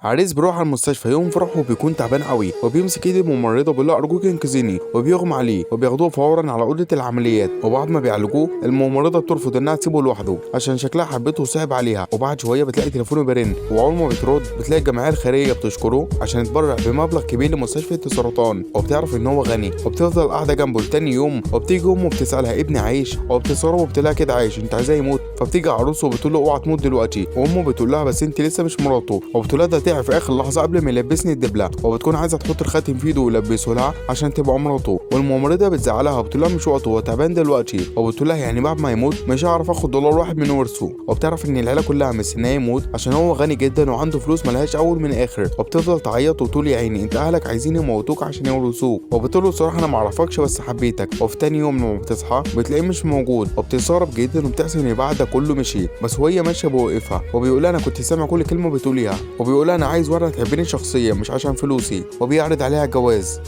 عريس بيروح على المستشفى يوم فرحه وبيكون تعبان قوي، وبيمسك ايد الممرضة وبيقول لها ارجوك انقذيني، وبيغمى عليه وبياخدوه فورا على اوضة العمليات. وبعد ما بيعالجوه الممرضة بترفض انها تسيبه لوحده عشان شكلها حبته وصعب عليها. وبعد شوية بتلاقي تليفونه بيرن، واول ما بترد بتلاقي الجمعية الخيرية بتشكره عشان اتبرع بمبلغ كبير لمستشفى السرطان، وبتعرف ان هو غني، وبتفضل قاعدة جنبه لتاني يوم. وبتيجي امه بتسالها ابني عايش؟ وبتستغرب وبتلاقي كده عايش، انت عايزاه يموت؟ فبتيجي عروسه وبتقول له اوعى تموت دلوقتي، وامه بتقول لها بس انت لسه مش مراته، وبتقول لها ده تعب في اخر لحظة قبل ما يلبسني الدبله، وبتكون عايزه تحط الخاتم في ايده ويلبسه لها عشان تبقى مراته. والممرضه بتزعلها وبتقول لها مش وقته، هو تعبان دلوقتي، وبتقول لها يعني بعد ما يموت مش هعرف اخد دولار واحد من ورثه. وبتعرف ان العيلة كلها مستنيه يموت عشان هو غني جدا وعنده فلوس ملهاش اول من اخر. وبتفضل تعيط وتقول يا عيني انت اهلك عايزين يموتوك عشان يورثوك، وبتقول له الصراحة انا معرفكش بس حبيتك. وفي تاني يوم لما بتصحى بتلاقيه مش موجود، وبتستغرب جدا وبتحسب ان بعد ده كله مشي، بس وهي ماشية بوقفها وبيقول لها انا كنت سامع كل كلمة بتقوليها، وبيقول لها انا عايز واحدة تحبني شخصيا مش عشان فلوسي، وبيعرض عليها جواز.